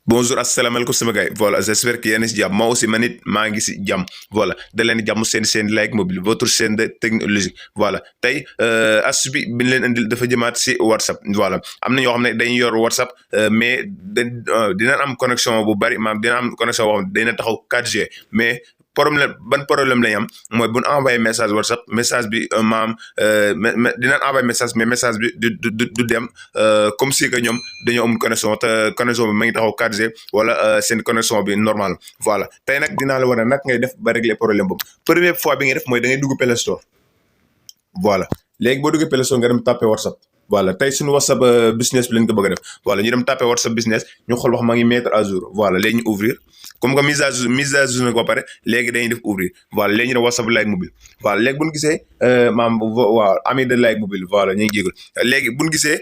Bonjour, asalaamaaleykum sama gars yi voilà j'espère que yéen a si jàmm moi aussi man it maa ngi si jàmm voilà da leen di jàmm seen Like Mobile votre chaîne de technologie voilà tey astuce bi ñu leen indil dafa jëmaat si WhatsApp voilà am na ñoo xam ne dañuy yor WhatsApp mais dina am connexion bu bari maanaam dina am connexion boo xam ne dina taxaw 4G mais ban problème lañ am mooy bu ñu envoyé message WhatsApp message bi dinañ envoyé message mais message bi du dem comme si que ñoom dañoo am connexion te connexion bi ma ngi taxaw 4G wala seen connexion bi normal voilà tey nag dinaa la war a nag ngay def ba régler problème boobu première fois bi ngay def mooy da ngay dugg Play Store voilà léegi boo duggee Play Store nga dem tapé WhatsApp voilà tey suñu WhatsApp business bi lañ ko bëgg a def voilà ñu dem tapé WhatsApp business ñu xool wax ma ngi mettre à jour voilà léegi ñu ouvrir comme que mise à jour nag ba pare léegi dañuy def ouvrir voilà léegi ñu def WhatsApp Like Mobile voilà léegi bu ñu gisee waaw ami de Like Mobile voilà ñu ngi jégal léegi bu ñu gisee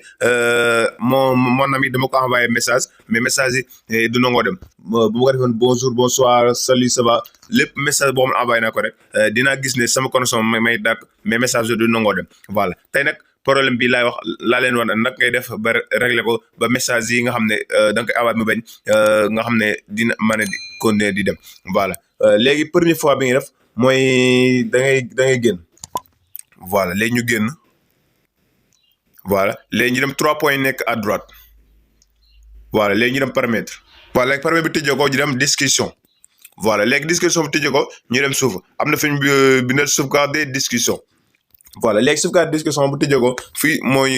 mon ami dama ko envoyé message mais message yi du nangoo dem bu ma ko defoon bonjour bonsoir salut ça va lépp message boo xam ne envoyé naa ko rek dinaa gis ne sama connexion may dàkk mais message du nangoo dem voilà tey nag problème bi laay wax laa leen wan nag ngay def ba régler ko ba message yi nga xam ne da nga koy envoyé mu bañ nga xam ne dina mën a continuer di dem voilà léegi première fois bi nga def mooy da ngay génn voilà léegi ñu génn voilà léegi ñu dem 3 points nekk à droite voilà léegi ñu dem paramètre voilà léegi paramètre bi tëjee ko ñu dem discussion voilà léegi discussion bi tëjee ko ñu dem suuf am na fi ñu bindal sauvegarder discussion voilà léegi sauvegarde discussion bu tëjee ko fii mooy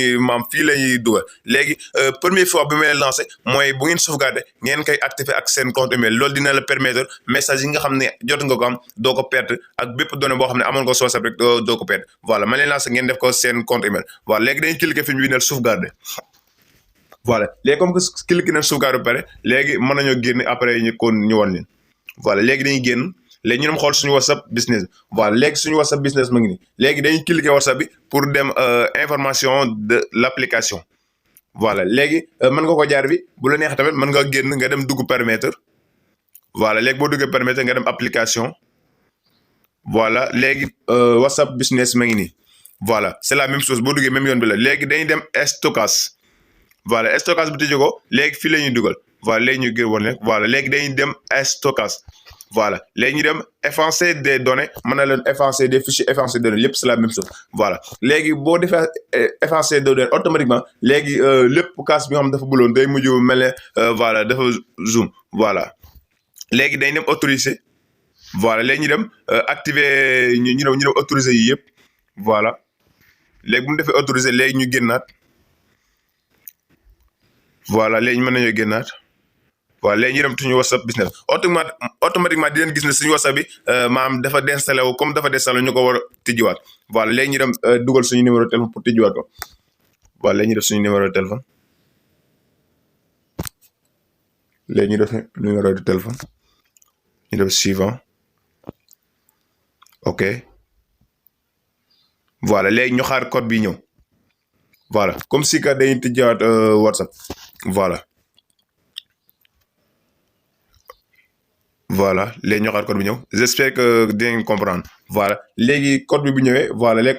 fii la ñuy dugal léegi première fois bi may lancé mooy bu ngeen sauvegarder ngeen koy activer ak seen compte email loolu dina la permettre message yi nga xam ne jot nga ko am doo ko perdre ak bépp données boo xam ne amoon ko soo sab rek doo ko perdre voilà ma leen lancé ngeen def ko seen compte email voilà léegi dañuy cliquer fi ñu bindal sauvegarder voilà léegi comme que cliquer na sauvegarder ba pare léegi mën nañoo génn après ñu wan leen voilà léegi dañuy génn léegi ñu dem xool suñu WhatsApp business voilà léegi suñu WhatsApp business ma ngi nii léegi dañuy cliquer WhatsApp bi pour dem information de l'application voilà léegi mën nga ko jaar bi bu la neex tamit mën nga génn nga dem dugg paramètre voilà léegi boo duggee paramètre nga dem application voilà léegi WhatsApp business ma ngi nii voilà c'est la même chose boo duggee même yoon bi la léegi dañuy dem stockage voilà stockage bi tëjee ko léegi fii la ñuy dugal voilà léegi ñu gën woon voilà léegi dañuy dem stockage voilà léegi ñu dem effacer des données mën na leen effacer des fichiers effacer des données lépp c'est la même chose voilà léegi boo defee effacer des données automatiquement léegi lépp kaas bi nga xam dafa buloon day mujj mel ne voilà dafa zoom voilà léegi dañ dem autoriser voilà léegi ñu dem activer ñu dem autoriser yi yëpp voilà léegi bu ñu defee autoriser léegi ñu génnaat voilà léegi mën nañoo génnaat waaw léegi ñu dem suñu WhatsApp business automatiquement di leen gis ne suñu WhatsApp bi dafa désinstallé wu comme dafa désinstallé ñu ko war a tijjiwaat voilà léegi ñu dem dugal suñu numéro de téléphone pour tijjiwaat ko voilà léegi ñu def suñu numéro de téléphone léegi ñu def numéro de téléphone ñu def suivant ok voilà léegi ñu xaar code bi ñëw voilà comme si que dañuy tijjiwaat WhatsApp voilà léegi ñu xaar code bi ñëw j'espère que dinañ comprendre voilà léegi code bi bu ñëwee voilà léegi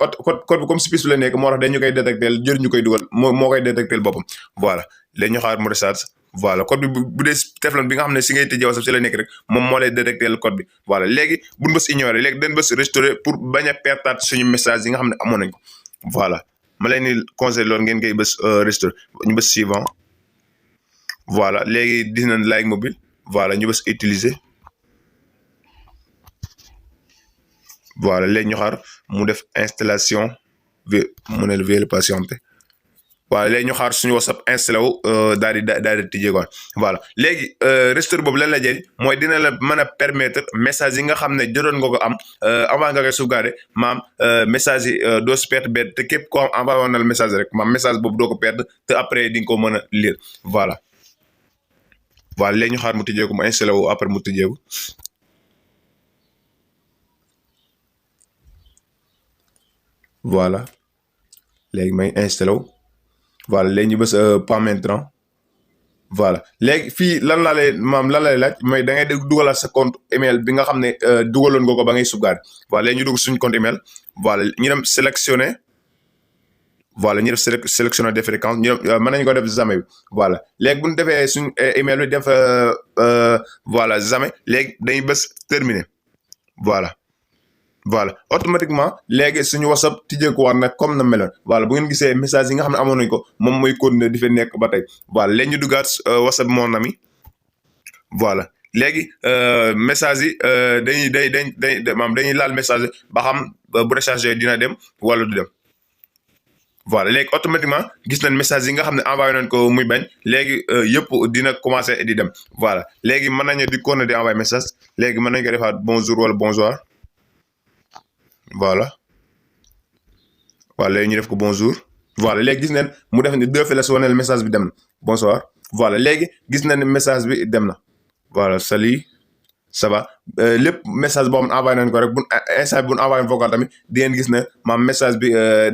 code bi comme si piste bi la nekk moo tax dañu koy détecter jël ñu koy dugal moo koy détecter boppam voilà léegi ñu xaar mu recharge voilà code bi bu dee téléphone bi nga xam ne si ngay tëjee WhatsApp si la nekk rek moom moo lay détecter le code bi voilà léegi buñ bës ignorer léegi dañ bës restaurer pour bañ a pertaat suñu message yi nga xam ne amoon nañ ko voilà ma leen di conseiller loolu ngeen koy bës restaurer ñu bës suivant voilà léegi gis nañ Like Mobile voilà ñu bës utiliser voilà léegi ñu xaar mu def installation mu ne veuillez patienter voilà léegi ñu xaar suñu WhatsApp installé wu daal di tijjee quoi voilà léegi restaurant boobu lan la jëriñ mooy dina la mën a permettre message yi nga xam ne jotoon nga ko am avant nga koy sauvegarder message yi doo si perdre benn te képp koo am envoyé woon na la message rek message boobu doo ko perdre te après di nga ko mën a lire voilà léegi ñu xaar mu tijjee ko mu installé wu après mu tijjee ko voilà léegi may installé wu voilà léegi ñu bës pas maintenant voilà léegi fii lan laa lay laaj mooy da ngay dugalaat sa compte email bi nga xam ne dugaloon nga ko ba ngay sauvegarder voilà léegi ñu dugg suñu compte email voilà ñu dem sélectionner voilà ñu def sélectionner des fréquences ñu mën nañu ko def jamais bi voilà léegi bu ñu defee suñ email bi def voilà jamais léegi dañuy bës terminer voilà automatiquement léegi suñu WhatsApp tijjee ko war nag comme na meloon voilà bu ngeen gisee message yi nga xam ne amoon nañu ko moom mooy continuer di fa nekk ba tey voilà léegi ñu duggaat WhatsApp mon ami voilà léegi message yi dañuy laal message ba xam bu rechargé dina dem wala du dem voilà léegi automatiquement gis nañ message yi nga xam ne envoyé nañ ko muy bañ léegi yëpp dina commencé di dem voilà léegi mën nañu di continuer di envoyé message léegi mën nañu ko defaat bonjour wala bonsoir voilà léegi ñu def ko bonjour voilà léegi gis nañ mu def ni 2 fois la su wane message bi dem na bonsoir voilà léegi gis nañ ne message bi dem na voilà salut ça va lépp message boo xam ne envoyé nañ ko rek bu instant bi bu ñu envoyé vocal tamit di ngeen gis ne maam message bi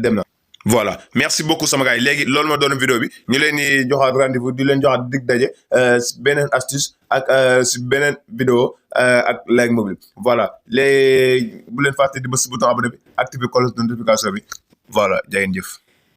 dem na. voilà merci beaucoup sama gars yi léegi loolu ma doon vidéo bi ñu leen di joxaat rendez-vous di leen joxaat dig daje si beneen astuce ak si beneen vidéo ak Like Mobile voilà léegi bu leen fàtte di bës bouton abonné bi activer cloche de notification bi voilà jaa ngeen jëf.